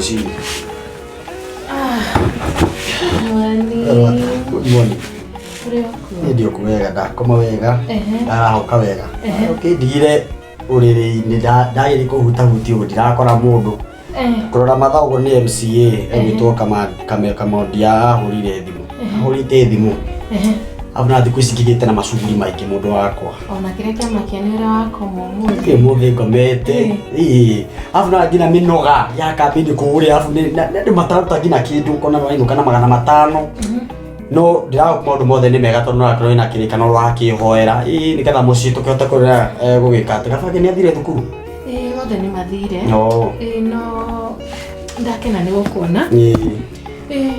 Rũcinĩ. Mwani. Good morning. Ũrĩ okuo? Niĩ ndĩ okuo wega, ndakoma wega, Ehe. ndarahoka wega. Ũkĩndigire ũrĩrĩ-inĩ ndagĩthiĩ kũhutahutia ũguo ndirakora mũndũ. Kũrora mathaa ũguo nĩ MCA egwĩtwo Kamondia ahũrire thimũ. Ahũrĩte thimũ. Arabu na thikũ ici ngĩgĩte na macuguri maingĩ mũndũ wakwa. Ona kĩrĩa kĩamakia nĩ ũrĩa wakoma ũmũthĩ. Ĩ mũthĩ ngomete. Ĩ arabu na nginya mĩnoga ya kambĩini kũrĩa arabu nĩ andũ matararuta nginya kĩndũ ũkona wainũka na 500. No ndĩrahoka maũndũ mothe nĩ mega tondũ nĩũrakorwo wĩna kĩrĩkanĩro ũrakĩhoera. Ĩ nĩgetha mũciĩ tũkĩhote kũrera gũgĩka atĩ. Kabangĩ nĩ athire thukuru? Ĩĩ othe nĩ mathire. No. Ĩĩ no ndakena nĩ gũkuona. Ĩ. Ĩĩ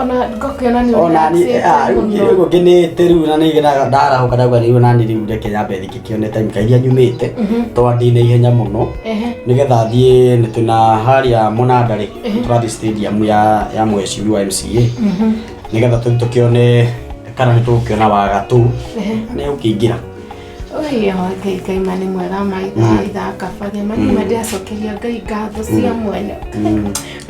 ona ngakĩona nĩ Ona ni ũrelaxĩte ah, rĩu mũno. rĩu ngenete rĩu na nĩ ndarahũka ndauga rĩu nani rĩu reke nyambe ngĩkĩone time kairia nyumĩte tondũ ndĩ na ihenya mũno nĩgetha thiĩ nĩ twĩna harĩa mũnanda rĩ tũrathiĩ stadium ya mheshimiwa MCA nĩgetha tũthiĩ tũkĩone kana nĩ tũgũkĩona wagatũ nĩ ũkĩingĩra. Oi, Ngai Ngai ma nĩ mwega ma itha kabage ma nĩ ma ndĩracokeria Ngai ngatho cia mwene.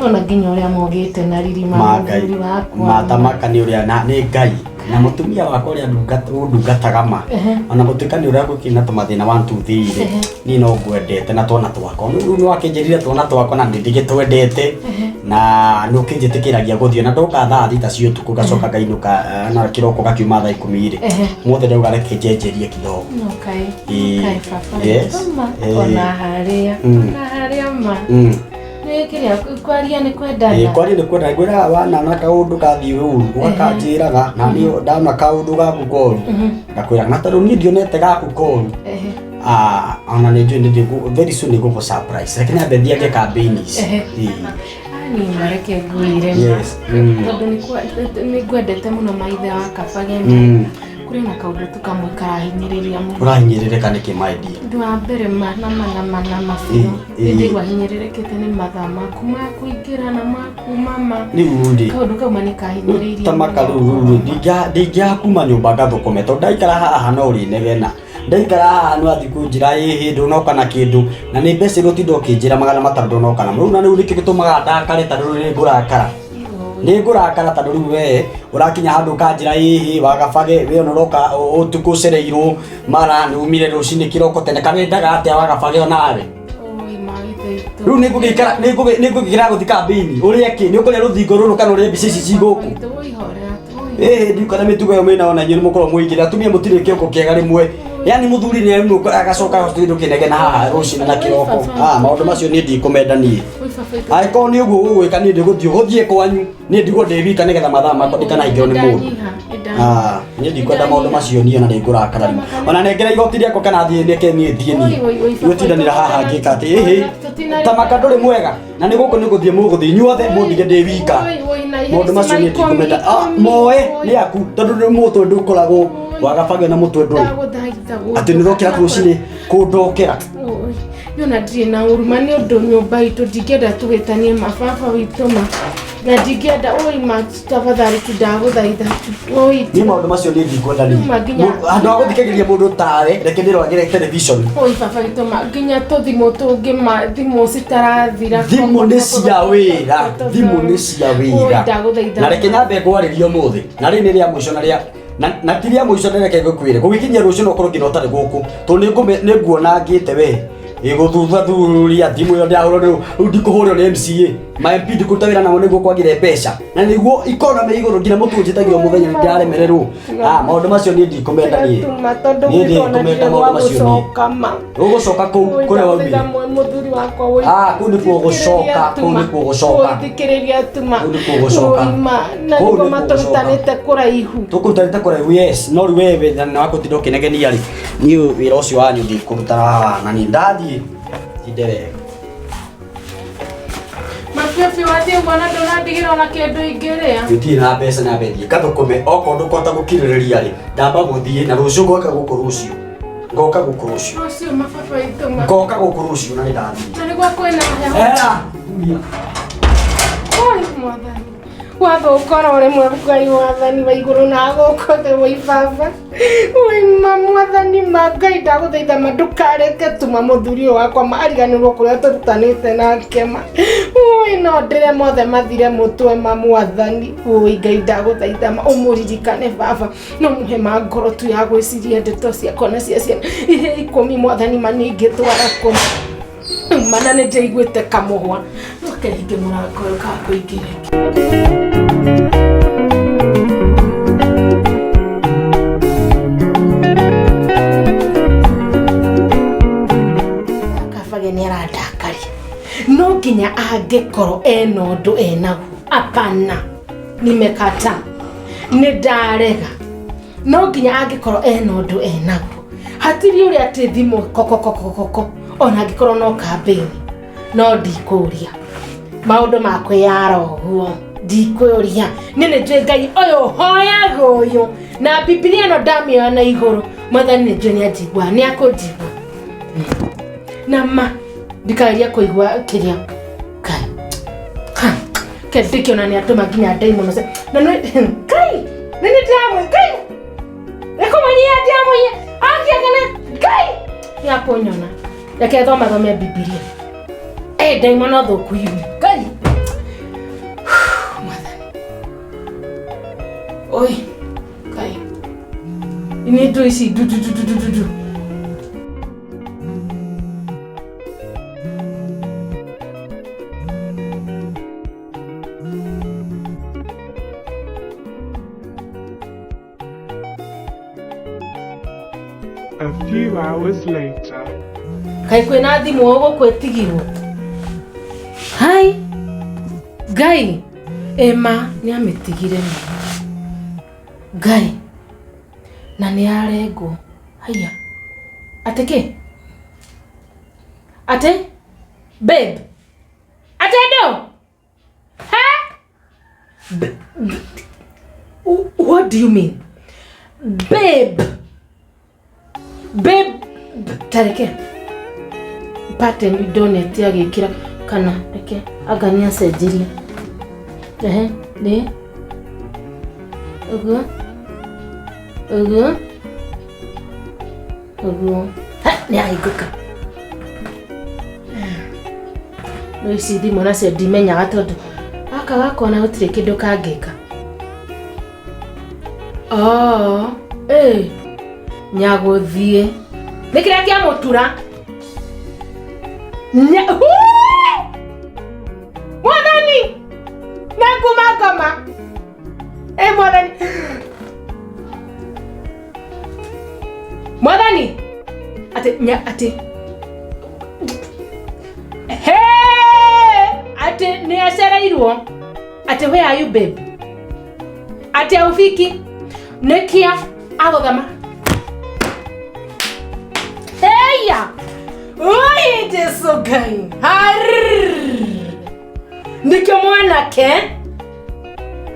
Ona nginya ũrĩa mogĩte na riri ma Ma Ngai mũthuri wakwa. matamaka nĩ ũrĩa na nĩ Ngai na mũtumia wakwa ũrĩa ũndungataga ma ona gũtuĩka nĩ ũrĩa gũkĩrĩ na tũmathĩna 1 2 3 rĩ niĩ no ngwendete na twana twakwa rĩu nĩ wakĩnjĩrire twana twakwa na nĩ ndĩgĩtwendete na nĩ ũkĩnjĩtĩkĩragia gũthiĩ na ndoka thaa thita cia ũtukũ ngacoka ngainũka na kĩroko gakiuma thaa 10 rĩ mothe ndauga reke njenjerie kidogo. Okay. Ĩĩ. Okay, baba. Yes. Ma, Ĩĩ. ona harĩa. Ona harĩa ma. Nĩ kĩrĩa kwaria nĩ kwendana. Ĩĩ, kwaria nĩ kwendana. Ngwĩraga wanona kaũndũ kathiĩ ũru ũgakanjĩraga na niĩ ndona kaũndũ gaku koru ngakwĩra na tondũ niĩ ndionete gaku koru. Ah, ona nĩ njũĩ very soon nĩ ngũkũ surprise. Reke nyambe thiange campaign ici. Ĩĩ. Niĩ mareke ngwĩre ma. Yes. Tondũ nĩ ngwendete mũno maithe wa kabage. Kũrĩ na kaũndũ tu kamwe karahinyĩrĩria mũno. Ũrahinyĩrĩrĩka nĩkĩ my dear? Ũndũ wa mbere ma na ma na ma na ma biũ. Ĩĩ. Nĩ ndĩraigua hinyĩrĩrĩkĩte nĩ mathaa maku ma kũingĩra na ma kuma ma. Rĩu rĩ Kaũndũ kau ma nĩ kahinyĩrĩirie. tamaka rĩu rĩu rĩ ndingĩaga kuma nyũmba ngathũkũme tondũ ndaikara haha no ũrĩnegena. Ndaikara haha no athiĩ kũnjĩra ĩhĩ ndũnoka na kĩndũ na nĩ mbeca iria ũtinda ũkĩnjĩra 500 ndũnoka na rĩu na rĩu nĩkĩo gĩtũmaga ndakare tondũ rĩu nĩ ngũrakara. Nĩ ngũrakara tondũ rĩu we ũrakinya handũ ũkanjĩra ĩhĩ wagabage we ona ũroka ũtukũ ũcereirwo mara nĩ umire rũcinĩ kĩroko tene kana wendaga atĩa wagabage onawe. Oi maithe itũ. Rĩu nĩ ngũgĩikara nĩ ngũgĩkĩra gũthiĩ kambĩini ũrĩe kĩ nĩ ũkũrĩa rũthingo rũrũ kana ũrĩe mbica ici ci gũkũ. Maitũ oi horera tu. Ĩĩ ndiũka na mĩtugo ĩyo mwĩnayo na inyuĩ nĩ mũkoragwo mũingĩra atumia mũtirĩ kĩongo kĩega rĩmwe. Yaani mũthuri nĩ ainũka agacoka gũtinda ũkĩnegena haha rũcinĩ na kĩroko. Ah, maũndũ macio niĩ ndikũmenda niĩ. Oi baba itũ. Angĩkorwo nĩ ũguo ũgwĩka niĩ ndĩgũthiĩ ũgũthiĩ kwanyu niĩ ndigwo ndĩ wika nĩgetha mathaa makwa ndikanaingĩrwo nĩ mũndũ. Nĩndanyiha, nĩndanyiha. Ah, niĩ ndikwenda maũndũ macio niĩ ona nĩ ngũrakara rĩu. Ona nengera igoti rĩakwa kana thiĩ neke niĩ thiĩ niĩ. Oi, oi, oi, baba Gũtindanĩra itũ, haha ngĩka atĩ ĩhĩ tũtinarĩ- tamaka ndũrĩ mwega na nĩ gũkũ nĩ gũthiĩ mũgũthiĩ inyuothe mũndige ndĩ wika. Oi, oi, na ihĩrĩ Maũndũ macio niĩ cima ndikumenda. ikũmi, Ah, ikũmi, moe oi. nĩ aku tondũ nĩ mũtwe ndũkoragwo wagabagio na mũtwe ndũrĩ. Ndagũthaitha Atĩ nĩ ũrokĩra rũcinĩ kũndokera. Oi, niĩ ona ndirĩ na ũru ma nĩ ũndũ nyũmba itũ ndingĩenda tũgĩtanie ma baba witũ ma na ndingĩenda oi ma tafadhali tu ndagũthaitha tu oi Niĩ maũndũ macio niĩ ndikwenda niĩ. Rĩu ma nginya- Handũ ha gũthikagĩrĩria mũndũ tawe reke ndĩroragĩre television. Oi baba witũ ma nginya tũthimũ tũngĩ ma thimũ citarathira. Thimũ nĩ cia wĩra, thimũ nĩ cia Oi wĩra. ndagũthaitha. Na reke nyambe ngwarĩrie ũmũthĩ. Na rĩrĩ nĩ rĩa mũico na rĩa na ti rĩa mũico na reke ngũkwĩre. Gũgĩkinyia rũciũ no ũkorwo nginya ũtarĩ gũkũ. Tondũ nĩ nguona ngĩte we. Ĩgũthuthathuria thimũ ĩyo ndĩrahũrwo rĩu rĩu ndikũhũrwo nĩ MCA. Ma MP ndikũruta wĩra nao nĩguo kwagĩre mbeca. Na nĩguo economy ĩgũrũ nginya mũtu ũnjĩtagio o mũthenya nĩ ndĩraremererwo. Ah, maũndũ macio niĩ ndikũmenda niĩ. Tuma tondũ Niĩ gwitũ ona ndikũmenda ndirĩ maũndũ gwa macio niĩ. gũcoka ma. Ũgũcoka kũu kũrĩa waumire. Mũthuri wakwa woi. Ah, kũu nĩkuo gũcoka, kũu nĩkuo gũcoka. Thikĩrĩria tuma. Kũu nĩkuo gũcoka. Oi ma na Kũu nĩguo nĩkuo matũrutanĩte kũraihu. Tũkũrutanĩte kũraihu yes, no rĩu we wĩra nĩ wa gũtinda ũkĩnegenia rĩ. Niĩ wĩra ũcio wanyu ndikũruta haha na niĩ ndathiĩ. Tinde wega. Mabiũ wathiĩ ũguo na ndũnandigĩra ona kĩndũ ingĩrĩa. Gũtirĩ na mbeca nyambe thiĩ ngathũkũme okorwo ndũkũhota gũkirĩrĩria rĩ ndamba gũthiĩ na rũciũ ngoka gũkũ rũciũ ngoka gũkũ rũciũ Rũciũ mababa itũ ma. ngoka gũkũ rũciũ na nĩ ndathiĩ. Na nĩguo kwĩna heho. Hera! Tumia. Oi mwathani. Wathũka oro rĩmwe Ngai wathani wa igũrũ na gũkũ thĩ woi baba. Woi ma mwathani ma Ngai ndagũthaitha ma ndũkareke tuma mũthuri ũyũ wakwa ma ariganĩrwo kũrĩa tũrutanĩte nake ma. Woi no ndĩre mothe mathire mũtwe ma mwathani. Woi Ngai ndagũthaitha ma ũmũririkane baba. No mũhe ma ngoro tu ya gwĩciria ndeto ciakwa na cia ciana. Ihe ikũmi mwathani ma ningĩtwara kũ. Mana nĩ ndĩiguĩte kamũhwa. No kehinge mũrango ũyũ kakũingĩre. Kabage nĩ arandakaria. No nginya angĩkorwo ena ũndũ enaguo. Apana. Nimekata. Nĩ ndarega. No nginya angĩkorwo ena ũndũ enaguo. Hatirĩ ũrĩa atĩ thimũ kokokokokoko ona angĩkorwo no kambĩini no ndikũria maũndũ makwĩyara ũguo ndikũria nĩ nĩ njũĩ Ngai ũyũ hoyaga ũyũ na Bibilia ĩno ndamĩoya na igũrũ mwathani nĩ njũĩ nĩ anjigua nĩ akũnjigua na ma ndikageria kũigua kĩrĩa Ngai Ha, ke ndĩkĩona nĩ atũma nginya ndaimono na nĩ Ngai nĩ nĩ ndĩramwĩ Ngai nĩkũmũnyia ndĩramũnyia akiagana Ngai nĩ akũnyona reke thoma thome Bibilia eh ndaimono thũku iu Ngai mwathani oi Ngai nĩ ndũ ici ndu ndu ndu ndu ndu ndu A few hours later. Kaĩ kwĩna thimũ gũkũ ĩtigirwo hai Ngai ĩma nĩ amĩtigire ma Ngai na nĩ arengwo haiya atĩ kĩ atĩ babe atĩ ndũ he What do you mean babe babe tareke pattern ndonete agĩkĩra kana reke anga nĩ acenjirie ehe nĩ ũguo ũguo ũguo Ha, nĩ ahingũka no ici thimũ nacio ndimenyaga tondũ gaka gakwa na gũtirĩ kĩndũ kangĩka oh, eh, nyagũthiĩ nĩ kĩrĩa kĩa mũtura Nya- Huu! Mwathani na nguma ngoma ĩ mwathani mwathani atĩ nya atĩ he atĩ nĩ acereirwo atĩ where are you babe atĩ aufiki nĩkĩa agũthama heya oi Jesu Ngai Harrrr. Nĩkĩo mwanake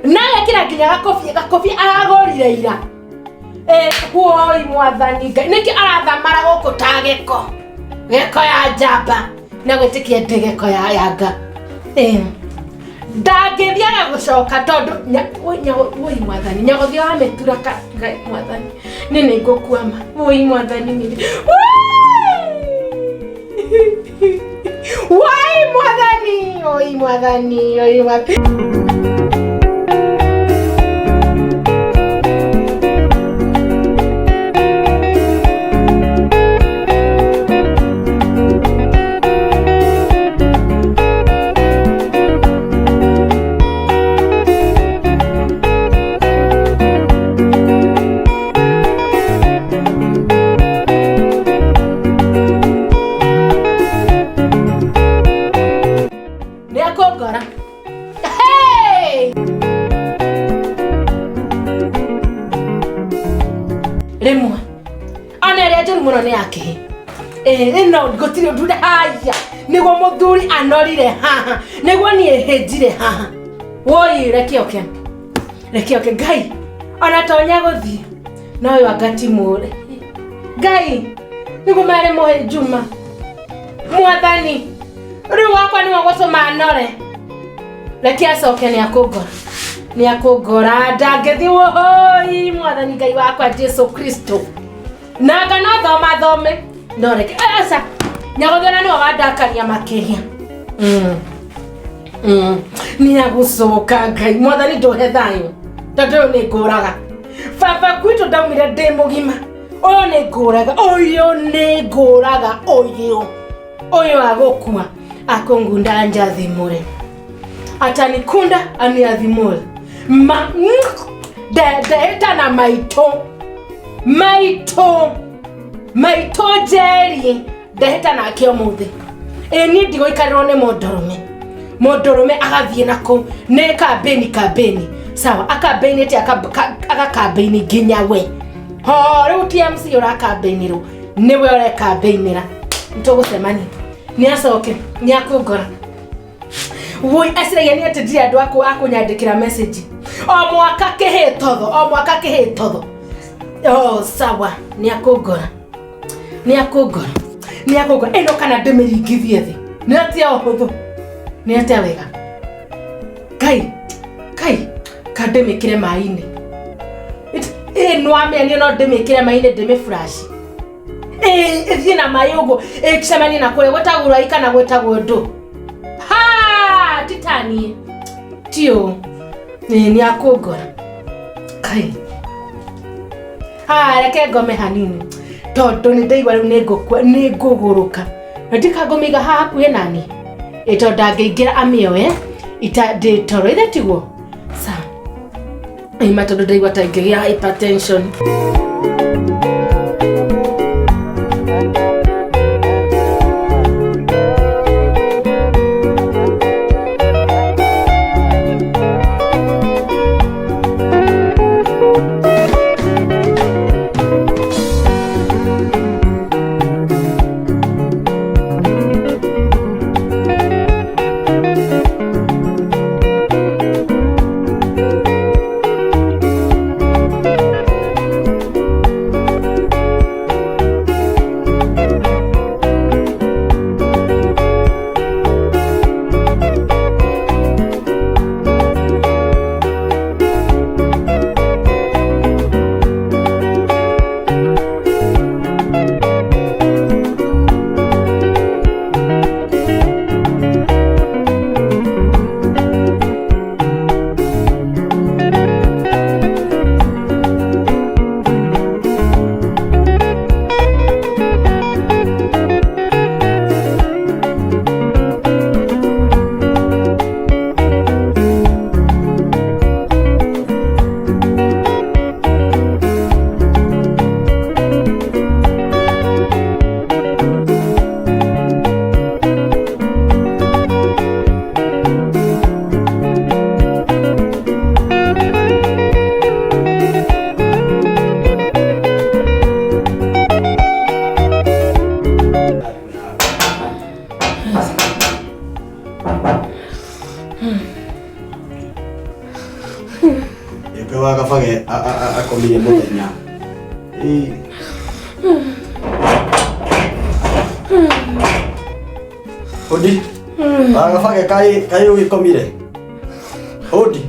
na agekĩra nginya gakobia gakobia aragũrire ira Eh, woi mwathani Ngai nĩkĩ arathamara gũkũ ta gĩko gĩko ya njamba na gwĩtĩkia ndĩ gĩko ya yanga Eh, ndangĩthiaga gũcoka tondũ nya- woi woi mwathani nyagũthiĩ wa mĩtura ka Ngai mwathani nĩ nĩ ngũkuama woi mwathani nĩ woi mwathani oi mwathani oi mwathani nĩ akũngora Hey! Rĩmwe ona ĩrĩa njũru mũno nĩ ya kĩhĩ ĩno gũtirĩ ũndũ haya nĩguo mũthuri anorire haha nĩguo niĩ hĩnjire haha woi reke oke reke oke Ngai ona tonya gũthiĩ no ũyũ anga ti mũre Ngai nĩguo marĩ mũhĩnju ma mwathani rĩu wakwa nĩwe gũtũma nore reke acoke nĩ akũngora Nĩ akũngora ndangĩthiĩ wohoi mwathani Ngai wakwa Jesu Kristo. Nanga no thoma thome no reke aca nyagothona nĩwe wandakaria makĩria. Nĩ agũcoka Ngai mwathani ndũhe thayũ tondũ ũyũ nĩ ngũraga. Baba gwitũ ndaumire ndĩ mũgima ũyũ nĩ ngũraga ũyũ nĩ ngũraga ũyũ ũyũ agũkua akũngunda anjathimũre atanikunda aniathimũre ma ndehĩta na maitũ maitũ maitũ njeri ndehĩta nake ũmũthĩ ĩ niĩ ndigũikarĩrwo nĩ mũndũrũme mũndũrũme agathiĩ na kũu nĩ kambĩni kambĩni sawa akambĩinĩte agakambĩini nginya we ho rĩu TMC ũrakambĩinĩrwo nĩwe ũrekambĩinĩra nĩtũgũcemania nĩ acoke nĩ akũngora woi aciragia nĩ atĩ ndirĩ andũ akũ akũnyandĩkĩra message o mwaka kĩhĩtotho o mwaka kĩhĩtotho oh sawa nĩ akũngora nĩ akũngora nĩ akũngora ĩno kana ndĩmĩringithie thĩ nĩ atĩa ũhũthũ nĩ atĩa wega kai kai kandĩmĩkĩre maĩ-inĩ ĩ nwamĩa no ndĩmĩkĩre maĩ-inĩ ndĩmĩfurashi ĩ ĩthiĩ na maĩ ũguo ĩcemanie na kũrĩa gwĩtagwo rai kana gwĩtagwo ndũ ha titanie tio nĩ nĩ akũngora kai ha reke ngome hanini tondũ nĩ ndaigua rĩu nĩ ngũkua nĩ ngũgũrũka na ndikangũmĩiga haha hakuhĩ nani ĩ tondũ ndangĩingĩra amĩoe ita ndĩ toro ithe tiguo sawa ima tondũ ndaigua ta ingĩgĩa hypertension. Ĩngĩ wa gabage akomire mũthenya. Ĩ. Hodi. Wa gabage kaĩ kaĩ ũgĩkomire? Hodi.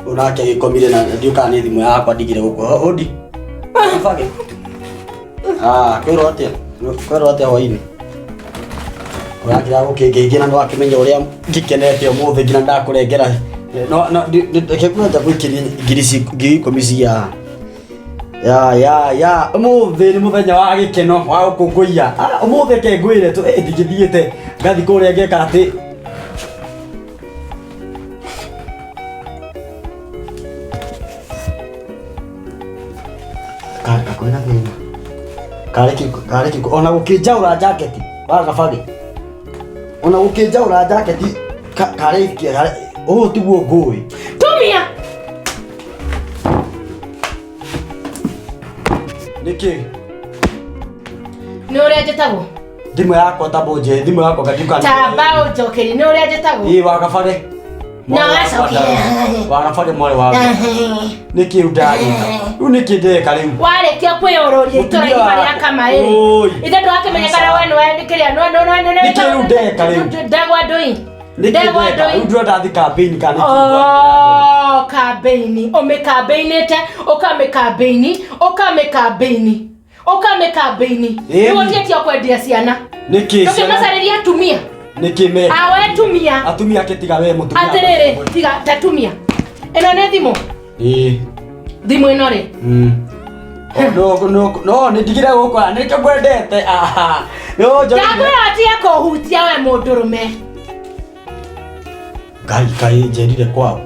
Onake agĩkomire na ndiũ kana nĩ thimũ yakwa ndigire gũkũ. Hodi. Gabage. Ah, kwĩrwo atĩa? Kwĩrwo atĩa hwainĩ? Ũrakira gũkĩngĩingĩ na nĩwakĩmenya ũrĩa ngĩkenete ũmũthĩ nginya ndakũrengera. No no reke kwanja gũikĩria ngiri 10,000 cia ya ya ya ũmũthĩ nĩ mũthenya wa gĩkeno wa gũkũngũiya. Ah, ũmũthĩ ke ngwĩre tu ndingĩthiĩte ngathi kũrĩa ngeka atĩ kakwĩna thĩna karĩ kĩko ona gũkĩnjaũra jaketi wa gabagĩ ona gũkĩnjaũra jaketi karĩ ũũ tiguo ngũĩ Tumia nĩkĩ nĩ ũrĩa njĩtagwo thimũ yakwa tambũnje thimũ yakwa ngatiuka tamba ũnjokerie nĩ ũrĩa njĩtagwo ĩ wa gabagĩ Na wacokia. wa gabagĩ mwarĩ wa nĩkĩ rĩu ndagĩka rĩu nĩkĩ ndeka rĩu warĩkia kwĩyũrũria itũra Mũtumia igima wakwa. rĩa kamaĩ Oi. ithe ndwakĩmenyekana we nĩwe kĩrĩa Nĩkĩ rĩu ndeka rĩu? ndegwa ndũi Nĩkĩ Ndegwa ndĩrenda? ndũi. Rĩu ndĩrenda thiĩ campaign kana nĩkĩ? Oh, kambĩini ũmĩkambĩinĩte ũkamĩkambĩini ũkamĩkambĩini ũkamĩkambĩini Ĩni. nĩguo tiĩtio kwendia ciana Nĩkĩ ciana? ndũkĩmacarĩria atumia Nĩkĩ me? awe tumia Atumia akĩtiga we mũtumia. atĩrĩrĩ tiga tatumia ĩno nĩ thimũ Ĩĩ. thimũ ĩno rĩ Mm. Oh, no no no nĩ ndigire gũkora nĩkĩo ngwendete. Aha. No njorire. ndakwĩra atige kũhutia we mũndũrũme Ngai kai njerire kwao.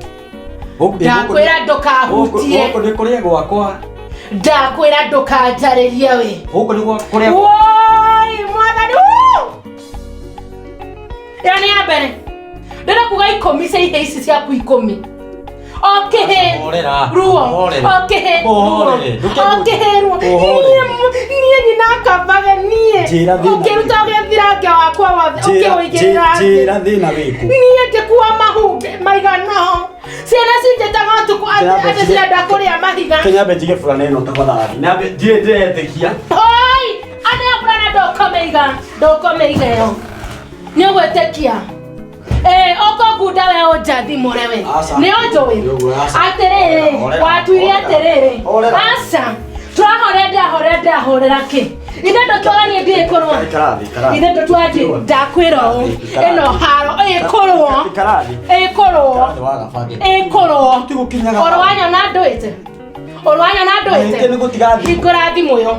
Gũkũ- ndakwĩra ndũkahutie Gũkũ nĩ kũrĩa gwakwa. ndakwĩra ndũkanjarĩrie we Gũkũ nĩ kũrĩa Woi, mwathani wuu! Ĩyo nĩ ya mbere ndĩrenda kuga ikũmi cia ihĩ ici ciaku ikũmi o kĩhĩ Horera. ruo Horera. o kĩhĩ ruo Ũhorere. Ndũke- o kĩhĩ ruo Ũhorere. niĩ nyina kabage niĩ Njĩra thĩna ũkĩruta ũgĩthirange wakwa wothe Njĩra- ũkĩũigĩrĩra thĩ njĩra thĩna wĩkũ. niĩ ngĩkua mahu maigana ciana cinjĩtaga ũtukũ atĩ Kĩnyambe atĩ cirenda kũrĩa mahiga Kenya njige burana ĩno tafadhali. Nyambe ndirĩ ndĩretĩkia. Oi, andå a burana ndåkåmĩiga ndåkåmĩiga ĩyo nĩ ũgwĩtĩkia ĩ ũkũngunda we ũnjathimũre we Aca. nĩ ũnjũĩ Nĩ ũguo, aca. atĩrĩrĩ Horera, watuire horera. atĩrĩrĩ Horera. aca tũrahorera ndahorera ndahorera kĩ ithe ndũtwaga niĩ ndiĩ kũrũa Ikara thĩ, ikara thĩ. ithe ndũtwaga ndiĩ ndakwĩra ũũ Ikara thĩ. ĩno haro ĩkũrũo Ikara thĩ. ĩkũrũo Ikara thĩ wa gabage. ĩkũrũo Tũtigũkinyaga. ũrwanyona ndũĩte ũrwanyona Ningĩ ndũĩte nĩ gũtiga thimũ. hingũra thimũ ĩyo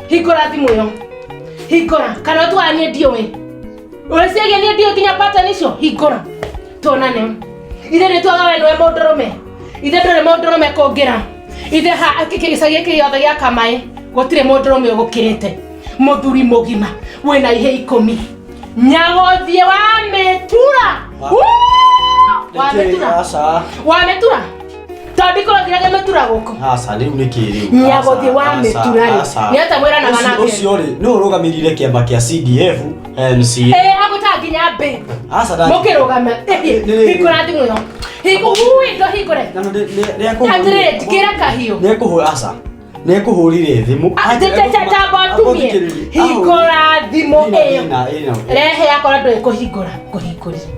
hingũra thimũ ĩyo hingũra kana ũtuaga niĩ ndiũĩ ũreciria niĩ ndiũĩ nginya pattern icio hingũra tuonane ithe nĩ twaga we nĩwe mũndũrũme ithe ndũrĩ mũndũrũme kũngĩra ithe ha gĩcagi gĩkĩ gĩothe gĩa kamaĩ gũtirĩ mũndũrũme ũgũkĩrĩte mũthuri mũgima wĩna ihĩ ikũmi nyagũthiĩ wa mĩtura Woo! wa Nĩkĩ? mĩtura Aca. wa mĩtura tondũ ndikoragĩraga mĩtura gũkũ Aca, rĩu nĩkĩ rĩu? Nyagũthiĩ wa Aca, mĩtura rĩ. aca. Nĩ atĩa mwĩranaga Ũcio- nake? Ũcio rĩ, nĩwe ũrũgamĩrĩire kĩama kĩa CDF MCA. ĩ agũtaga nginya mbĩ Aca, nda- mũkĩrũgama Nĩ- hingũra thimũ ĩyo ui ndũhingũre Na nĩ- nĩ- nĩ atĩrĩrĩ njĩkĩra kahiũ Nĩ ekũhũ- aca. Nĩ ekũhũrire thimũ. tamba ũtumie Agũthikĩrĩrie. hingũra thimũ Ĩna, ĩyo ĩna, ĩna. rehe yakora ndũĩ kũhingũra kũhingũrire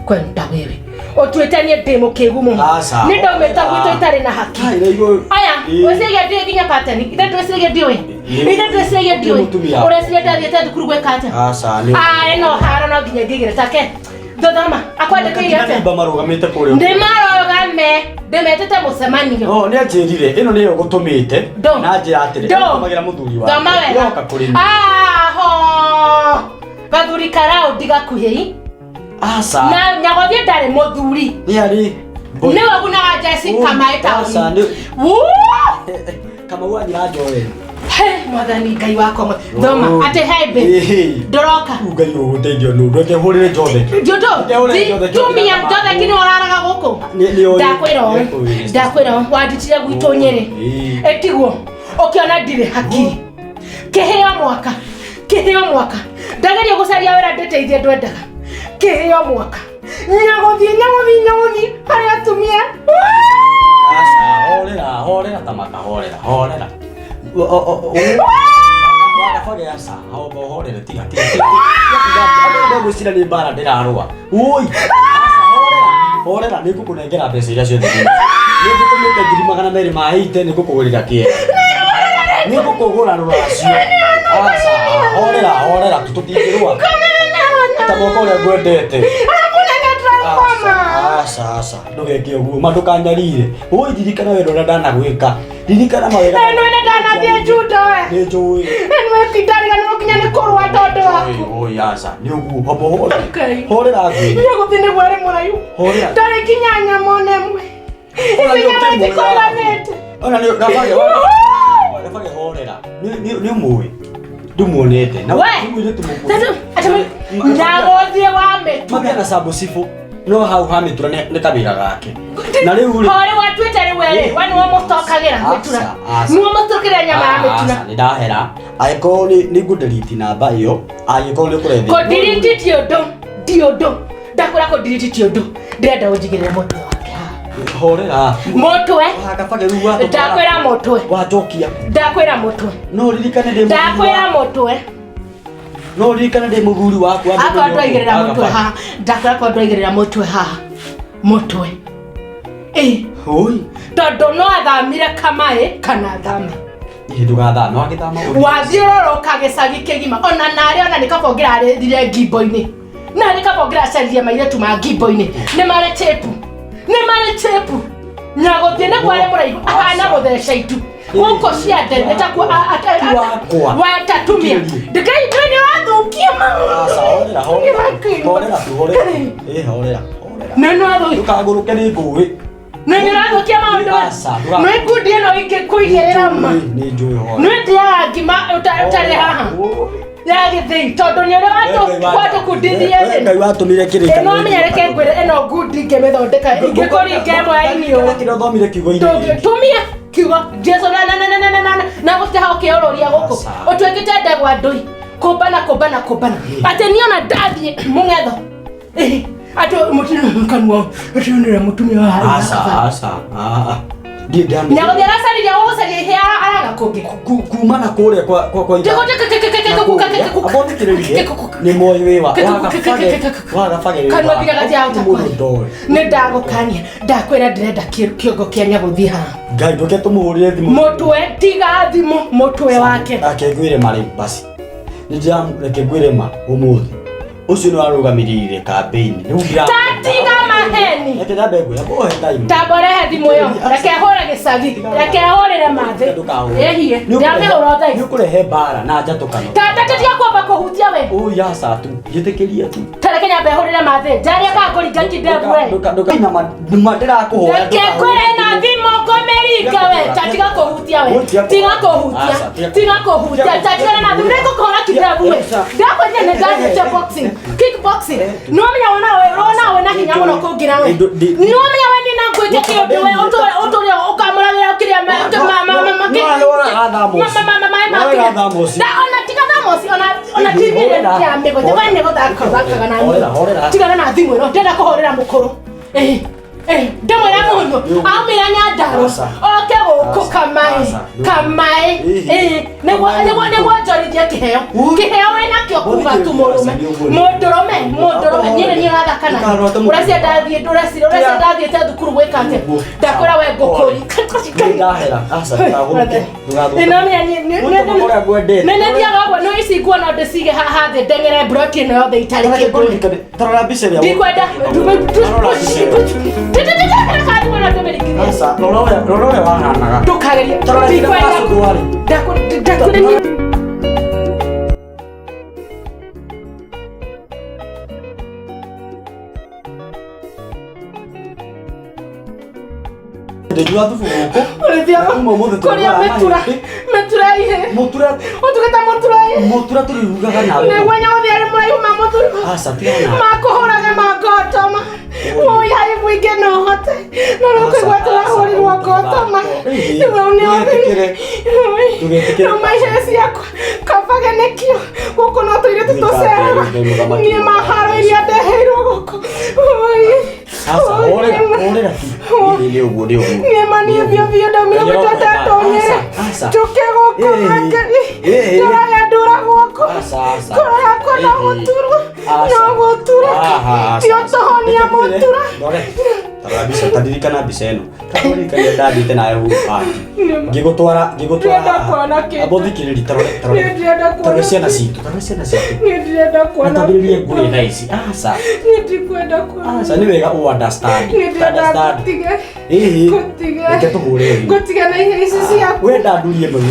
kwenda wewe ũtuĩte niĩ ndĩ mũkĩgu mũno Aca. nĩ ndaumĩte gwitũ itarĩ na haki Ai, naigua- aya Ĩ. wĩciria ndiũĩ nginya pattern ithe ndwĩciragia ndiũĩ Ĩ. ithe ndwĩciragia ndiũĩ Mũtumia wakwa. ũreciria ndathiĩte thukuru gwĩka atĩa Aca, nĩ- Ah, ĩno haro no nginya ngĩgĩre take thothoma akwandĩkĩire atĩa Namba marũgamĩte kũrĩa. ndĩmarũgame ndĩmetĩte mũcemanio No, nĩ anjĩrire ĩno nĩyo gũtũmĩte Ndũ. na njĩra atĩrĩ Ndũ. egũtũmagĩra mũthuri wake thoma wega yoka kũrĩ niĩ. aho gathuri karaundi gakuhĩ Aca. na nyagothiĩ ndarĩ mũthuri Nĩ arĩ nĩwe gunaga Jessica maĩ Aca, taũni nĩ- Wuu! Kamau anyira njoe. He, mwathani ngai wakwa thoma Oh. atĩ he mbĩ Ĩhĩ. ndũroka Rĩu Ngai ũgũteithio nũ ndweke hũrĩre Njotheki. Ndĩhũrĩre Njotheki, tumia ũngĩra njotheki nĩ ũraraga gũkũ Nĩ- nĩ oĩ. ndakwĩra ũũ Nĩ oĩ. ndakwĩra ũũ wandutire gwitũ nyĩrĩ Ĩĩ. ĩtigwo ũkĩona ndirĩ hakiri kĩheo mwaka kĩheo mwaka ndageria gũcaria wĩra ndĩteithie ndwendaga kĩheo mwaka nyagũthiĩ nyagũthiĩ nyagũthiĩ harĩ atumia Aca, horera, horera tamaka, horera, horera. Wagabage aca, homba ũhorere, tiga, tiga, tiga, tiga, tiga, andũ megwĩciria nĩ mbara ndĩrarũa. Ũi, aca, horera, horera, nĩ ngũkũnengera mbeca iria ciothe ndĩ nacio. Nĩ ngũtũmĩte 280,000 nĩ ngũkũgũrĩra kĩera. Nĩ ngũkũgũra rũracio. Aca, horera, horera, tũtingĩrũa. Ta mwaka ũrĩa ngwendete. Aca, aca, ndũgeke ũguo, ma ndũkanyarire. Ũi, ririkana wendo ũrĩa ndanagwĩka. Ririkana mawega. Ĩno nĩ ndanathiĩ judo we Nĩ njũĩ. ĩno ndariganĩrwo nginya nĩ kũrũa tondũ waku Ũi, ũi, aca, nĩ ũguo, homba ũhorere. Ngai. Horera ngwĩre. nyagũthiĩ nĩguo arĩ mũraihu Horera. ndarĩ nginya nyama ona ĩmwe Ona nĩ ici nyama ũkĩmwĩra. itikũiganĩte Ona nĩ gabage, gabage horera. Nĩ ũmũĩ. Ndũmuonete. Na We. mũirĩtu mũkuhĩ. nyagũthiĩ wa mĩtura Magĩa na sabucibu. No hau ha mĩtura nĩ kawĩra gake. Na rĩu rĩ. horĩ watuĩte rĩu werĩ we nĩwe mũtokagĩra mĩtura Aca, aca. nĩwe mũtokagĩra nyama ya mĩtura Aca, nĩ ndahera angĩkorwo nĩ ngũndiriti namba ĩyo angĩkorwo nĩ ũkũrethia kũndiriti ti ũndũ ti ũndũ ndakwĩra kũndiriti ti ũndũ ndĩrenda ũnjigĩrĩre mũtwe wake haha horera mũtwe kabage rĩu watũtwara- ndakwĩra mũtwe wanjokia ndakwĩra mũtwe no ririkane ndĩ ndakwĩra mũtwe No ũririkane ndĩ mũthuri waku wa Akorwo ndũmĩre ndwaigĩrĩra ũguo, mũtwe wagabage. haha, ndakwĩra akorwo ndwaigĩrĩra mũtwe haha. Mũtwe. Ĩ, Oi, tondũ no athamire kamaĩ kana athame. ĩ ndũgathame wagĩthama ũthiĩ. Wathiũrũrũka gĩcagi kĩgima ona narĩ ona nĩ kaba ũngĩrarĩrire ngimbo-inĩ. Narĩ kaba ũngĩracaririe mairĩtu ma ngimbo-inĩ. Nĩ marĩ chĩpu. Nĩ marĩ chĩpu. Nyagũthiĩ nĩ kwarĩ mũraihu ahana gũtheca itu. Gũkũ ciande nĩ takuo Ti wakwa. watatumia. Ndĩkai ndĩ nĩ wathũkia Aca, horera, horera. Horera tu, horera. Ĩ, horera, horera. Nĩ nĩ wathũkia. Ndũkagũrũke nĩ ngũĩ. Nĩ nĩ ũrathũkia maũndũ. Aca, ndũga- Nĩ ngundi ĩno ingĩkũigĩrĩra ma. Nĩ njũĩ horera. Nĩ ndĩaga ngima ũtarĩ haha. Oi. Ya gĩthĩi tondũ nĩ ũrĩa watũkundithie We thĩ. Ngai watũmire kĩrĩkanĩro. Ĩno menya reke ngwĩre ĩno ngundi ngĩmĩthondeka ingĩkũringa ĩmwe ya iniũrũ. Kĩrĩa ũthomire kiugo-inĩ gĩkĩ. Tumia kiugo Jesu na na na na na na na na gũtiha ũkĩũrũria gũkũ Aca. ũtuĩkĩte ndegwa ndũi kũmbana kũmbana kũmbana atĩ niĩ ona ndathiĩ mũng'etho Ĩ, atĩ mũtumia kanua ationire mũtumia wa Aca, aca, ah, ah. Ndiĩ ndamenya. Nyagũthiĩ aracaria gũgũcaria ihe araga kũngĩ Kuma na kũrĩa kwa kwa kwa itha. Abothikĩrĩrie nĩ moĩ wĩ wa wagabage wagabage wĩ kanua wa- nginya gatiahota Mũndũ kwaria ndoĩ. nĩ ndagũkania ndakwĩra ndĩrenda kĩongo kĩa nyagũthiĩ haha Ngai ndũke tũmũhũrĩre thimũ. mũtwe tiga thimũ mũtwe wake Reke ngwĩre ma rĩu basi. Nĩ ndĩra reke ngwĩre ma ũmũthĩ. Ũcio nĩ warũgamĩrĩire kambĩini. Rĩu ndĩra. Ta tiga maheni. Reke ndambe ngwĩre ũhe time. tamborehe thimũ ĩyo reke hũre gĩcagi reke hũrĩre mathĩ ĩhiĩ ndamĩhũra thaa Nĩ ici ũkũrehe mbara na njatũkano. tata tiga kwamba kũhutia we Ũyũ aca tu njĩtĩkĩrie tu. tareke nyambe hũrĩre mathĩ njarie kangũringa kindebu we Ndũka ndĩrakũhoya. reke ngwĩre na thimũ ngũmĩringa we ta tiga kũhutia we tiga kũhutia tiga kũhutia ta tigana na thimũ nĩngũkũhũra kindebu we ndakwĩrire nĩ ndathiĩte boxing kickboxing nĩwamenya wona we ũrona we na hinya mũno kũngĩra we nĩwamenya we nĩ na ngwĩke kĩũndũ we ũtũre ũkamũragĩra kĩrĩa ona tiga thamoci ona TV ĩrĩa ya mĩgũnda we nĩ gũthaka ũthakaga na niĩ tigana na thimũ ĩno ndĩrenda kũhũrĩra mũkũrũ ndĩmwĩra mũndũ aumĩra nyandarũ oke gũkũ kamaĩ kamaĩ nĩguo nĩguo njorithie kĩheo kĩheo wĩnakĩo kuga tu mũrũme mũndũrũme mũndũrũme niĩ nĩ niĩ ũrathaka na ũracia ndathiĩ ũracia ũracia ndathiĩte thukuru gwĩka atĩa ndakwĩra we ngũkũri Ndahera. Aca ndũkagũrũke. Ndũgathũke. nĩ nĩthiaga ũguo no ici nguo no ndĩcige haha thĩ ndeng'ere mburoti ĩno yothe itarĩ kĩndũ Tarora mbica ĩrĩa. ndikwenda Tarora mbica ĩyo. Aca, rora ũrĩa rora ũrĩa wahanaga. ndũkagerie Tarora nginya ndikwenda warĩ. ndakwenda Ndĩnyua thubu gũkũ. ũrĩthiaga Kuma ũmũthĩ kũrĩa tũrĩgũraga mĩtura mahĩndĩ. mĩtura ihe Mũtura ũtugĩte mũtura ihe mũtura tũrĩrugaga nawe. nĩguo nyagũthiĩ arĩ mũraihu ma mũtura Aca tigana. makũhũraga mangotoma ũi harĩ mũingĩ no hote no rĩu kũigua tũrahũrirwo ngotoma rĩu nĩ Ndũgetĩkĩre. rĩu maica ciakwa kabage nĩkĩo gũkũ no tũirĩtu tũceraga niĩ maharo iria ndeheirwo gũkũ Ũi. Aca, horera, horera tu. Ĩ, Nĩ ũguo, nĩ ũguo. niĩ mani biũ biũ ndaumire gwĩtwo ndatonyere Aca. njũke gũkũ Ĩ, ĩ, ĩ. ndũraga ndũra gũkũ Aca, aca. ngoro yakwa no Ĩ, ĩ. gũturwo Aca. no gũtura Aha, aca. ti ũtũhonia Reke ngwĩre, mũtura Ndore. Tarora mbica, ta ririkana mbica ĩno. Ta ririkana ndathiĩte nawe Uhuru Park. Ngĩgũtwara, ngĩgũtwara. Ndĩrenda kuona kĩndũ. Amba ũthikĩrĩrie, tarore, tarore. Niĩ ndĩrenda kuona Tarore ciana citũ, tarore ciana citũ. niĩ ndĩrenda Na kuona twambĩrĩrie ngũĩ thaa ici. Aca. niĩ ndikwenda kuona Aca, nĩ wega ũ understand. niĩ ndĩrenda Understand. ngũtige Ĩhĩ. ngũtige Reke tũhũre thimũ. ngũtige na ihe ici ciaku We ndandurie maru.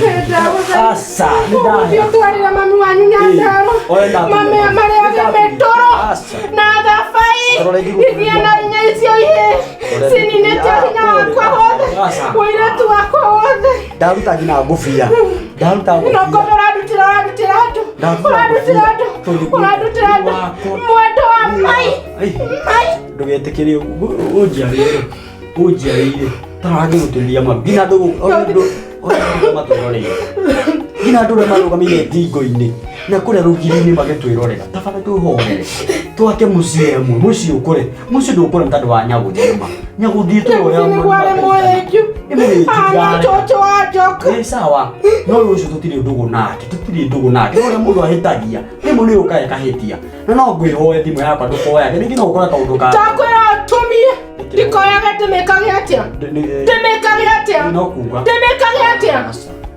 Aca, nĩ ũgũthiĩ ndahera. ũtwarĩre mami wanyu nyandarũ Oe ndatũmĩra. mami marĩage mĩtũrũ Aca. na thabai Rora ingĩgũtũmĩra. iria na inya icio ihe Rora cininĩte hinya wakwa wothe Aca. ũirĩtu wakwa wothe Ndaruta nginya ngũbia. Ndaruta no ngũbia. korwo ũrandutĩra ũrandutĩra andũ Ndaruta ũrandutĩra ngũbia. andũ Tondũ ũrandutĩra andũ wakwa. mwendo wa mai Ai. mai Ndũgetĩkĩre ũnjiarĩire. Ũnjiarĩire. Tarora ngĩgũtũrĩria maru. Nginya andũ andũ matwĩroreire. Nginya andũ arĩa marũgamĩire thingo-inĩ na kũrĩa rũgiri-inĩ magĩtwĩrorera. Tabana twĩhorere. Twake mũciĩ ĩmwe, mũciĩ ũkũre. Mũciĩ ndũkũre nĩ tondũ wa nyagũthiĩ ma. Nyagũthiĩ tũrĩ ũrĩa nĩguo arĩ mũhĩnju Ana cũcũ wa njoka. Ĩ sawa, no rĩu ũcio tũtirĩ ndũgũ nake, tũtirĩ ndũgũ nake. No ũrĩa mũndũ ahĩtagia, rĩmwe nĩ ũkaga ĩkahĩtia. Na no ngwĩhoe thimũ yakwa ndũkoyage, rĩngĩ no ũkore kaũndũ ka. Ndakwĩra ũtumie. Ndikoyage ndĩmĩkage atĩa? Ndĩmĩkage atĩa? No kuga. Ndĩmĩkage atĩa?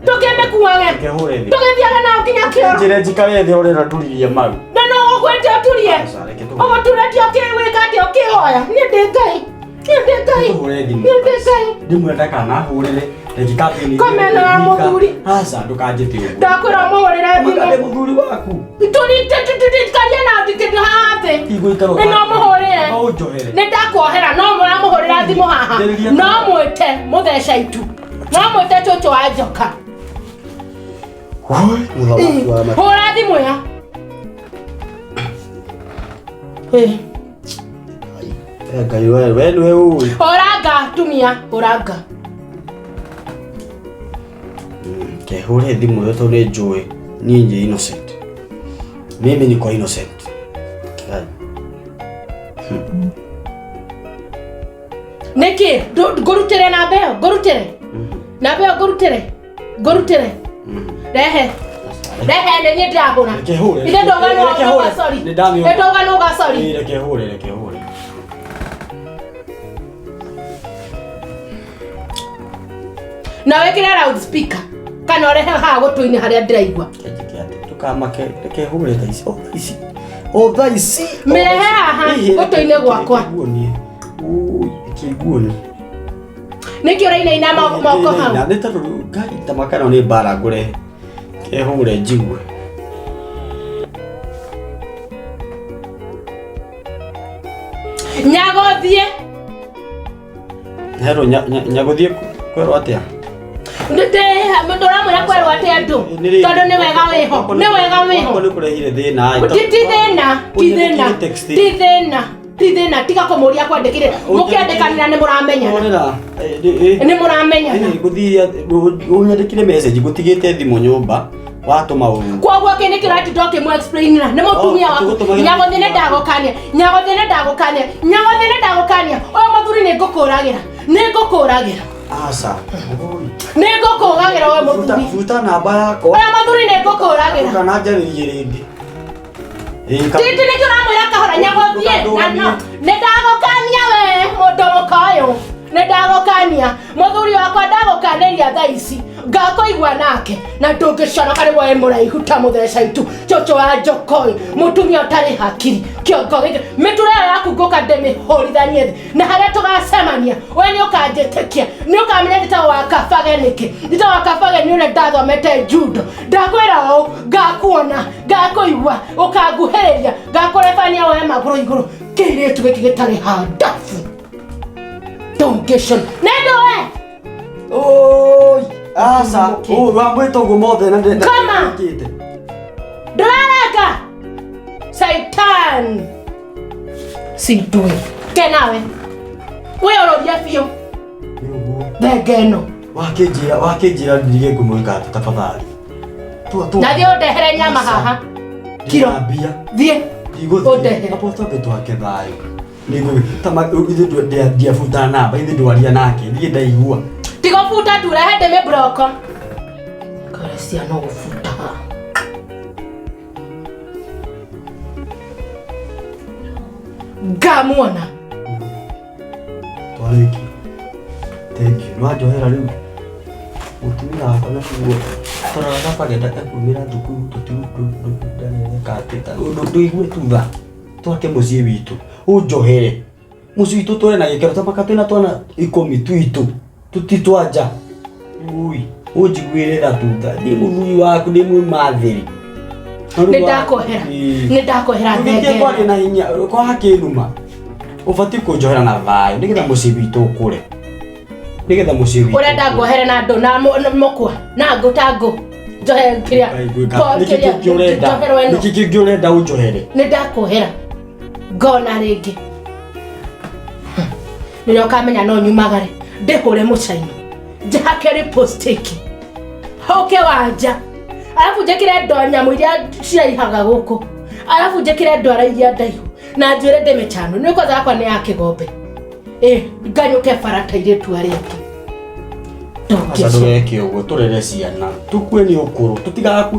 Ndũkĩmĩkuage. Reke hũre thĩ. Tũgĩthiage nayo nginya kĩoro. Njĩre njikare thĩ ũrera nduririe maru. Na no ũgwĩte ũturie. Aca, reke tũhũre. Ũgũturĩtie ũkĩwĩka atĩa ũkĩhoya? Niĩ ndĩ Ngai. Niĩ ndĩ Ngai. Tũhũre thimũ. Niĩ ndĩ Ngai. Ndĩmwĩre ndakanahũrĩre, reke kambĩini. Koma ĩno ya mũthuri. Aca, ndũkanjĩte ũguo. Ndakwĩra ũmũhũrĩre Ũmũkande thimũ. mũthuri waku. Tũrikaria na ndikĩndũ haha thĩ. Igũikara Nĩ no mũhũrĩre. No ũnjohere. Nĩ ndakuohera no mũramũhũrĩra thimũ haha. Njarĩria No mwĩte mũtheca itu. No mwĩte cũcũ wa njoka. Woi, mũthamaki wa matu. Hũra thimũ ĩyo. Ĩ, Eh, Ngai we, we nĩwe ũĩ. Hũranga tumia, hũranga. Kehũre thimũ ĩyo tondũ nĩ njũĩ niĩ njĩ innocent. Mimi niko innocent. Ngai. Nĩkĩ? Ngũrutĩre namba ĩyo, ngũrutĩre. Namba ĩyo ngũrutĩre. Ngũrutĩre. Rehe. Rehe nĩ niĩ ndĩrahũra. Reke hũre. Ithe ndauga no Reke hũre. ũga sorry. Nĩ ndamĩona. Nĩ ndauga no ũga sorry. Ĩ, Reke hũre, reke hũre. Na wĩkĩre loudspeaker kana ũrehe haha gũtũ-inĩ harĩa ndĩraigua. Njĩke atĩ ndũkamake, reke hũre thaa ici. O thaa ici. O thaa ici. Mĩrehe haha, Ĩ, reke- gũtũ-inĩ gwakwa. Reke nguonie. Ui, reke nguonie. Nĩkĩ ũrainaina moko hau? Nĩ tondũ rĩu Ngai ta makano nĩ mbara ngũrehe. Kehũre njigue. Nyagothiĩ. Herwo nyagũthiĩ kwerwo atĩa? Ndũramwĩra kwerwo atĩ andũ tondũ nĩ wega wĩho nĩ wega wĩho Nĩ kũrehire thĩna. ti thĩna ti thĩna ti thĩna ti thĩna tiga kũmũria kwandĩkire mũkĩandĩkanĩra nĩ mũramenyana Hũrĩra. nĩ mũramenyana Gũthiĩ ũnyandĩkire message gũtigĩte thimũ nyũmba watũma ũru. koguo kĩ nĩ kĩratinda ũkĩmũ explainĩra nĩ mũtumia Oh, waku tũgũtũmagĩra- nyagũthiĩ nĩ ndagũkania nyagũthiĩ nĩ ndagũkania nyagũthiĩ nĩ ndagũkania ũyũ mũthuri nĩ ngũkũragĩra nĩ ngũkũragĩra Aca. nĩ ngũkũragĩra ũyũ mũthuri Buta namba yakwa. ũyũ mũthuri nĩ ngũkũragĩra Kana njarĩrie rĩngĩ. Ĩ, titi nä kä å ramwä ra kahora nyagåthiä na no nä ndagåkania we må ndå må ka å yå nä ndagåkania må thuri wakwa ndagåkanä ria tha ici ngakåigua nake na ndå ngä conoka nä woe må raihu ta må theca itu cåcå wa njokoi må tumia å tarä hakiri kä ongo gä mä ture ä yo yaku ngå ka ndä mä hå rithanie thä na harä a tå gacemania we nä å kanjä tä kia nä å kamenya njätagwo wa kabage nä kä njätagwo wa kabage nä å rä a ndathomete judo ndakwä ra å ngakuona ngakũigua ũkanguhĩrĩria ngakũrebania woe magũrũ igũrũ kĩirĩtu gĩkĩ gĩtarĩ handabu ndũngĩcona nĩ ndũe Oi, aca. Ũ, wamwĩta ũguo mothe na Kama. ndũraranga saitan sindũĩ ke nawe wĩyũrũrie biũ thenge ĩno Wakĩnjĩra wakĩnjĩra ndirige ngũmwĩka atĩ tafadhali. Tua tua. na thiĩ ũndehere nyama haha kiro Ndĩna mbia. thiĩ Ndigũthiĩ. Ũndehere. Amba twambe twake thayũ. Nĩngũ ta ithuĩ ndiabuta namba ithuĩ ndwaria nake niĩ ndaigua. tiga ũbuta tu rehe ndĩmĩ mburoko kare ciana gũbuta haha ngamuona Twarĩkia. Thank you. Nĩwanjohera rĩu. Mũtumia wakwa na kuo tũrora kabage ndakumĩra thukuru tũtiu ndareka atĩ ndũigue tutha twake mũciĩ witũ ũnjohere mũciĩ witũ tũre na gĩkeno tamaka twĩna twana ikũmi twitũ tũti twanja ui ũnjiguĩre tha tutha ndĩ mũthuri waku ndĩ mwĩmathĩri nĩ ndakuohera nĩ ndakuohera Tũgĩtie thenge kwaria na hinya kwa hakĩnuma ũbatiĩ kũnjohera na thayũ nĩgetha mũciĩ witũ ũkũre nĩgetha mũciĩ witũ ũrenda nguohere na ndũ na mũkwa na ngũ ta ngũ njohe kĩrĩa nĩkĩ kĩngĩ ũrenda njoherwo ĩno nĩkĩ kĩngĩ ũrenda ũnjohere nĩ ndakuohera ngona rĩngĩ nĩrĩa ũkamenya no nyumagare ndĩhũre mũcaino njahake lipstick hũke wanja arabu njĩkĩre ndo nyamũ iria ciraihaga gũkũ arabu njĩkĩre ndwara iria ndaihu na njuĩre ndĩmĩcano nĩ kwanza yakwa nĩ ya kĩgombe ĩ nganyũke bara ta airĩtu arĩa angĩ Aca ndũgeke ũguo, tũrere ciana, tũkue nĩ ũkũrũ, tũtigaku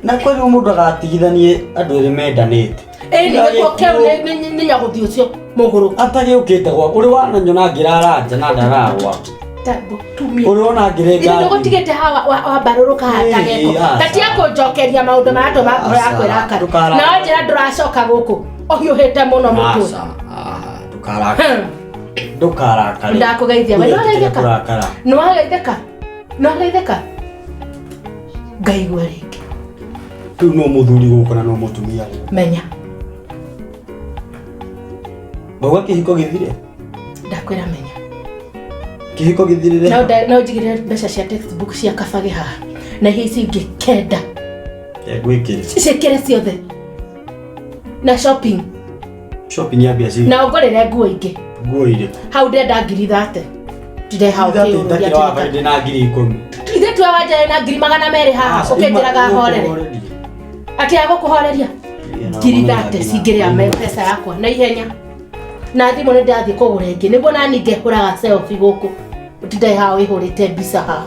na kwĩrwo mũndũ agatigithanie andũ erĩ mendanĩte. Ĩni gĩkuo kĩu nĩ nyagũthi ũcio mũgũrũ. Atagĩũkĩte gwaku, ũrĩ wananyona ngĩrara nja na ndarara gwaku. Tumia. Ũrĩ wona ngĩrenga Ithe ndũgũtigĩte haha wambarũrũka haha ta Ĩĩ, geko. aca. Ta tia kũnjokeria maũndũ marĩa tũma ngoro Aca, yakwa ĩrakara. ndũkarakare. Na wanjĩra ndũracoka gũkũ ũhiũhĩte mũno mũtwe. Aca, aha, ndũkarakare. Ndũkarakare. Ndakũgeithia. We Ndũgetigĩre nĩwageithĩka? kũrakara. Nĩwageithĩka? Nĩwageithĩka? Ngaigua rĩngĩ. Rĩu no mũthuri gũkũ na no mũtumia gũkũ. Menya. Wauga kĩhiko gĩthire? Ndakwĩra menya. Kĩhiko gĩthirĩre? No no njigĩre mbeca cia textbook cia kabage haha. Na iria ici ingĩ kenda. Ngwĩkĩre. Ciĩkĩre ciothe. Na shopping. Shopping ya mbia cigana? Na ũngũrĩre nguo ingĩ. Nguo irĩkũ? Hau ndĩrenda 30,000. Ndĩreha Thate ũkĩũria itakĩra wa bari ndĩna 10,000. Ithe tuwe wanjare na 200,000 haha Aca, ũkĩnjĩraga ima- horere. ũkũhorerie. Atĩ agũkũhoreria 30,000 cingĩrĩa mbeca yakwa na ihenya. Na thimũ nĩ ndathiĩ kũgũra ĩngĩ nĩguo nani ngehũraga selfie gũkũ. Ũtinde haha wĩhũrĩte mbica haha.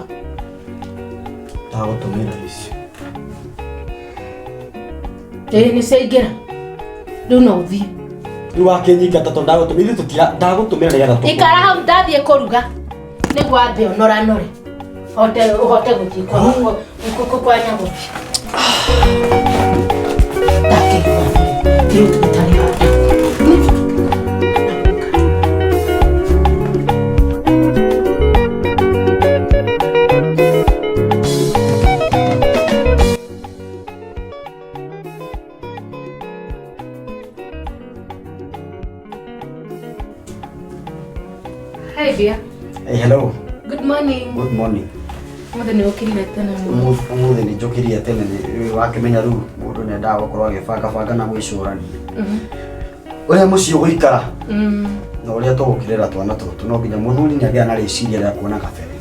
Ndagũtũmĩra icio. Ĩĩ nĩ ciaingĩra. Rĩu no ũthiĩ. Rĩu wakĩnyingata tondũ ndagũtũmĩra ithuĩ tũtira ndagũtũmĩra nĩgetha tũkũgũre. Ikara hau ndathiĩ kũruga nĩguo ambe ũnoranore hote ũhote gũthiĩ kwa nyagũthiĩ. Ndakĩigua rĩu tũtarĩ handũ. Hi dear. Hey, hello. Good morning. Good morning. Ũmũthĩ nĩ ũkĩrire tene mũno. Ũmũthĩ nĩ njũkĩrire tene nĩ wakĩmenya rĩu mũndũ nĩ endaga gũkorwo agĩbangabanga na gwĩcũrania ũrĩa mũciĩ ũgũikara na ũrĩa tũgũkĩrera twana tũtũ no nginya mũthuri nĩ agĩa na rĩciria rĩa kuona kabere.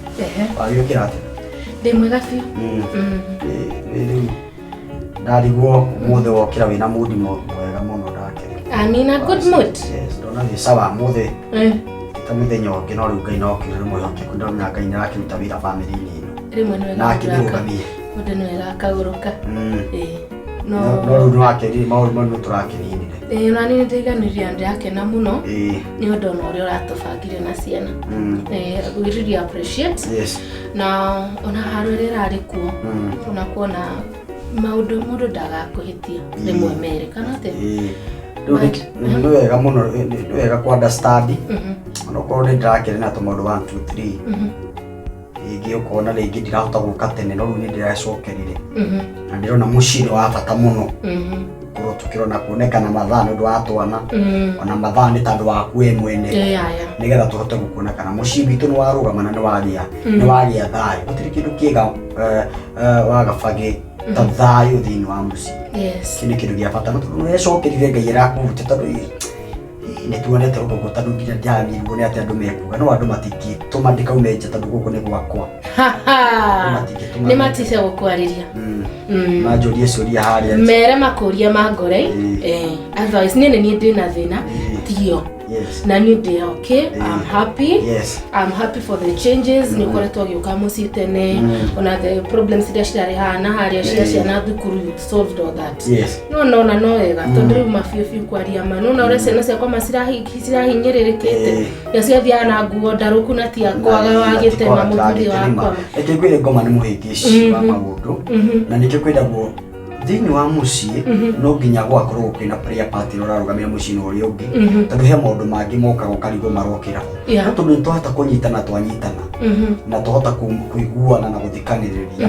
Wagĩũkĩra atĩa? Ndĩ mwega biũ. Rĩu ndarigwo ũmũthĩ wokĩra wĩna mũndi mwega mũno ndakĩrĩ. I'm in a good mood. Yes, ndona wĩ sawa ũmũthĩ ta mũthenya ũngĩ no rĩu Ngai no kĩrĩ mwĩhokeku ndona Ngai nĩ arakĩruta wĩra bamĩrĩ-inĩ ĩno Rĩmwe nĩ na wega akĩmĩrũgamie. Mũndũ nĩ wega akagũrũka. No no rĩu nĩwakĩrire maũndũ mau nĩ tũrakĩninire. Ĩĩ ona niĩ nĩndĩiganĩire na ndĩrakena mũno Ĩĩ. nĩ ũndũ ona ũrĩa ũratũbangire na ciana. We really appreciate. Yes. Na ona haro ĩrĩa ĩrarĩ kuo ona kuona maũndũ mũndũ ndagakũhĩtia rĩmwe merĩ kana atĩa? Ĩĩ. Rĩu nĩ wega mũno nĩ wega kũ understand ona okorwo nĩ ndĩrakĩrĩ na tũmaũndũ 1 2 3 rĩngĩ ũkona rĩngĩ ndirahota gũka tene no rĩu nĩ ndĩracokerire na ndĩrona mũciĩ nĩ wa bata mũno korwo tũkĩrona kuonekana mathaa nĩ ũndũ wa twana ona mathaa nĩ tondũ waku we mwene nĩgetha tũhote gũkuona kana mũciĩ witũ nĩ warũgama na nĩ wagĩa thayũ gũtirĩ kĩndũ kĩega wagabagĩ ta thayũ thĩinĩ wa mũciĩ. Yes. Kĩu nĩ kĩndũ gĩa bata no tondũ nĩwecokerire Ngai arakũhutia tondũ nĩ tuonete ũndũ tondũ nginya ndĩramirwo nĩ atĩ andũ mekuga no andũ matingĩtũma ndĩkaume nja tondũ gũkũ nĩ gwakwa. Nĩ matice gũkwarĩria. Manjũrie ciũria harĩa. Mere makũria ma ngore. Otherwise niĩ nĩ niĩ ndĩna thĩna tio. Yes. Na niĩ ndĩ okay. I'm happy. Yes. I'm happy for the changes. Nĩ ũkoretwo ũgĩũka mũciĩ tene. Ona the problems iria cirarĩ haha na harĩa cia ciana thukuru you solved all that. Yes. No nona no wega tondũ rĩu mabiũ biũ kwaria ma nona ũrĩa ciana ciakwa ma cirahinyĩrĩrĩkĩte na ciathiaga na nguo ndarũku na ti akwaga wagĩtema mũthuri wakwa. Reke ngwĩre ngoma nĩ mũhĩngĩci wa maũndũ na nĩkĩo kwĩragwo thĩinĩ wa mũciĩ no nginya gwakorwo kwĩna prayer partner ũrarũgamĩra mũciĩ na ũrĩa ũngĩ tondũ he maũndũ mangĩ mokaga ũkarigwo marokĩra Yeah. no tondũ nĩ twahota kũnyitana twanyitana na twahota kũiguana na gũthikanĩrĩria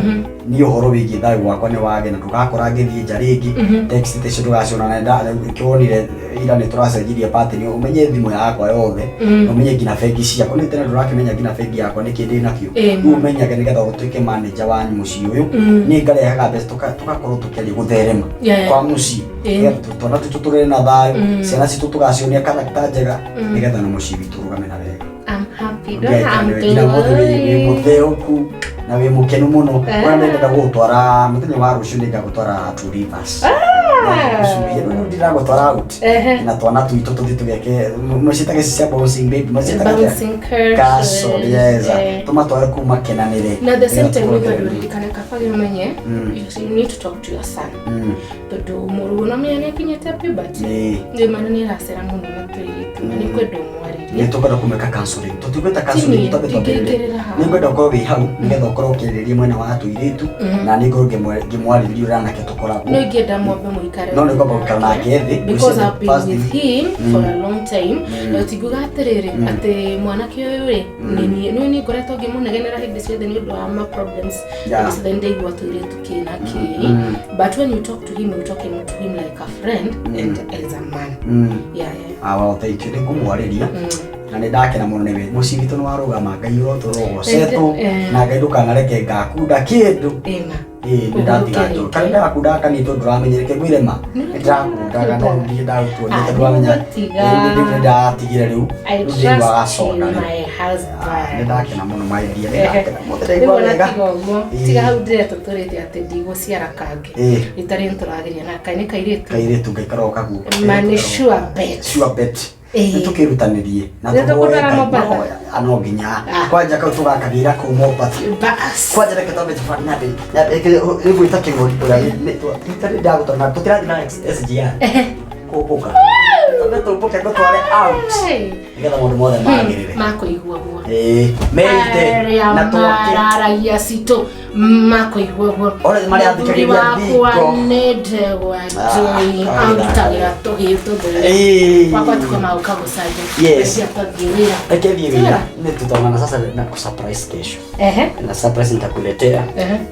niĩ ũhoro wĩgiĩ thayũ wakwa nĩ wage na ndũgakora ngĩthiĩ nja rĩngĩ text ta icio ndũgaciona na nĩkĩo wonire ira nĩ tũracenjirie pattern ũmenye thimũ yakwa yothe na ũmenye nginya bengi ciakwa nĩ tene ndũrakĩmenya nginya bengi yakwa nĩkĩ ndĩ nakĩo rĩu ũmenyage nĩgetha ũtuĩke manager wa mũciĩ ũyũ niĩ ngarehaga mbeca tũgakorwo tũkĩaria gũtherema kwa mũciĩ nĩgetha twana twitũ tũrere na thayũ ciana citũ tũgacionia character njega nĩgetha na mũciĩ witũ ũrũgame na wega. I'm happy. Nginya mũthĩ wĩ mũtheũku Na wĩ mũkenu mũno. Ah. Ona nĩ ndenda gũgũtwara mũthenya wa rũciũ, nĩ ngagũtwara Two Rivers. Rĩu ndiragũtwara out na twana twitũ tũthiĩ tũgeke mũciĩtaga ici cia bouncing baby, mũciĩtaga atĩa? Bouncing castle, yes. Eh. Tũmatware kuu makenanĩre. Na the same time Nĩgetha nĩngwenda tũkorwo ũririkane kabage ũmenye you need to talk to your son, tondũ mũrũ no menya nĩ akinyĩte puberty. Nĩ mana nĩ aracera mũno na tũirĩtu na nĩ kwenda ũmwarĩrie. Nĩ tũkwenda kũmĩka counseling, tũtigwĩta counseling, Ti niĩ, twambe twambĩrĩrie. ndingĩingĩrĩra haha. Nĩ ngwenda ũkorwo wĩ hau nĩgetha ũkorwo ũkĩarĩrĩria mwena wa tũirĩtu, na nĩ ngorwo ngĩmwarĩrĩria ũrĩa anake tũkoragwo. No ingĩenda mwambe mũikare No nĩ ngwamba gũikara nake thĩ. because Which is I've the been first with thing. him for a long time, na ũtingiuga atĩrĩrĩ atĩ mwanake ũyũ rĩ nĩ nĩ ngoretwo ngĩmũnegenera hĩndĩ ciothe nĩ ũndũ wa ma problems. Hĩndĩ ciothe nĩ ndaigua tũirĩtu kĩ na kĩ, but when you talk to him, you talking to him like a friend and as a man. Yeah. Ah, well, thank you. Nĩ ngũmwarĩria na nĩ ndakena mũno nĩwe. Mũciĩ witũ nĩ warũgama, Ngai ũrotũrwo ũgocetwo. Na Ngai ndũkanareke ngakunda kĩndũ. Ĩma. Ĩĩ, nĩ ndatiga njũru kana ndĩrakundaga kanini tondũ ndũramenyere ngwĩre ma nĩ ndĩrakundaga, no rĩu ndirĩ ndagutuonia tondũ wamenya. Nĩngũtiga. Rĩu nĩ ndatigire rĩu. I Rĩu ndĩiguaga trust you, coda rĩu. my husband. Nĩ ndakena mũno, my dear, nĩ ndakena mũno. Rĩu Ndĩraigua ona wega. tiga ũguo, tiga hau ndĩretwo tũrĩte atĩ ndigũciara kangĩ. Rita rĩrĩ nĩtũrageria na kaĩ nĩ kairĩtu. Kairĩtu ngaikara o kaguo. Ma nĩ sure bet. Sure bet. Nĩ tũkĩrutanĩrie na Nĩ tũhoe tũkũtwara Ngai. Mombatha? Mahoya, no nginya. Ah. Kwanja kau tũgakagĩra kũu Mombatha. Bas. Kwanja reke twambe nyambe nĩngwĩta kĩng'ori ũrĩa rita rĩrĩ ndagũtwara na tũtĩrathiĩ na SGR kũmbũka, twambe tũmbũke ngũtware out Hey. nĩgetha maũndũ mothe magĩrĩre. Makũigua guo. Ĩĩ, merite arĩa na twake. mararagia citũ makũigua guo. Ore marĩa Mũthuri athikagĩrĩria wakwa thingo. nĩ ndegwa njũi. Ah, Andutagĩra tũhĩĩ tũthũre. Wakwa tuko magũka gũcanja. Yes. Reke twathiĩ wĩra. Reke thiĩ wĩra, nĩ tutaonana sasa na kusurprise kesho. Na surprise nitakuletea.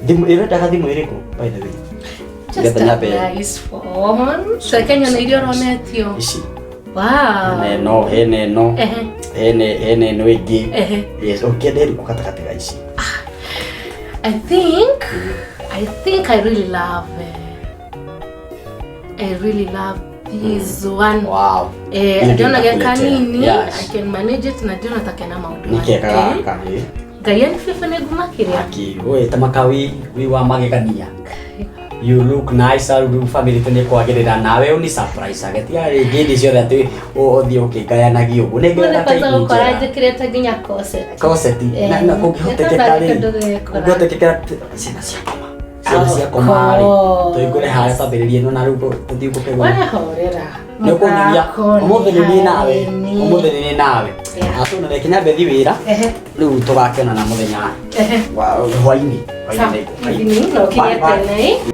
Thimũ ĩrendaga thimũ ĩrĩkũ, by the way? Just Nĩgetha a nyambe nice phone. Reke nyone iria ũronetio. Ici. Wow. Hena ĩno, hena ĩno, hena ĩno ĩngĩ. Yes, ũngĩenda ĩrĩkũ gatagatĩ ga ici? I think I really love I really love this one. Hiyo ndio Ndĩona ge nitakuletea. kanini. Yes. I can manage it na ndĩona ta kena maũndũ Nĩ kega maingĩ. gaka ĩ. Ngai ani bebe nĩ ngumakĩria. Aki, we ta makawi wi wa magegania. You look nice, rĩu family itũ nĩ kwagĩrĩra nawe ũni surprise age tiga rĩngĩ hĩndĩ ciothe atĩ ũthiĩ ũkĩngayanagia ũguo nĩ Mũthĩ ngĩrenda kwanza ta gũkora njega. njĩkĩrĩte nginya corset. Corset na kũngĩhotekeka Nĩ rĩ, tondũ kĩndũ gĩkora. kũngĩhotekeka ciana cia koma, ciana cia koma rĩ, Of tũhingũre harĩa twambĩrĩrie ĩno na rĩu tũthiĩ gũkĩgũra. Wanahorera. Nĩ ũkũnyonia Mũthako nĩ ũmũthĩ nĩ niĩ nawe. harĩ niĩ. Ũmũthĩ nĩ niĩ nawe. Atũ reke nyambe thiĩ wĩra. Rĩu tũgakĩonana mũthenya wa hwainĩ. Sawa. Hwainĩ. Evening, na ũkinye Bye, bye. tene.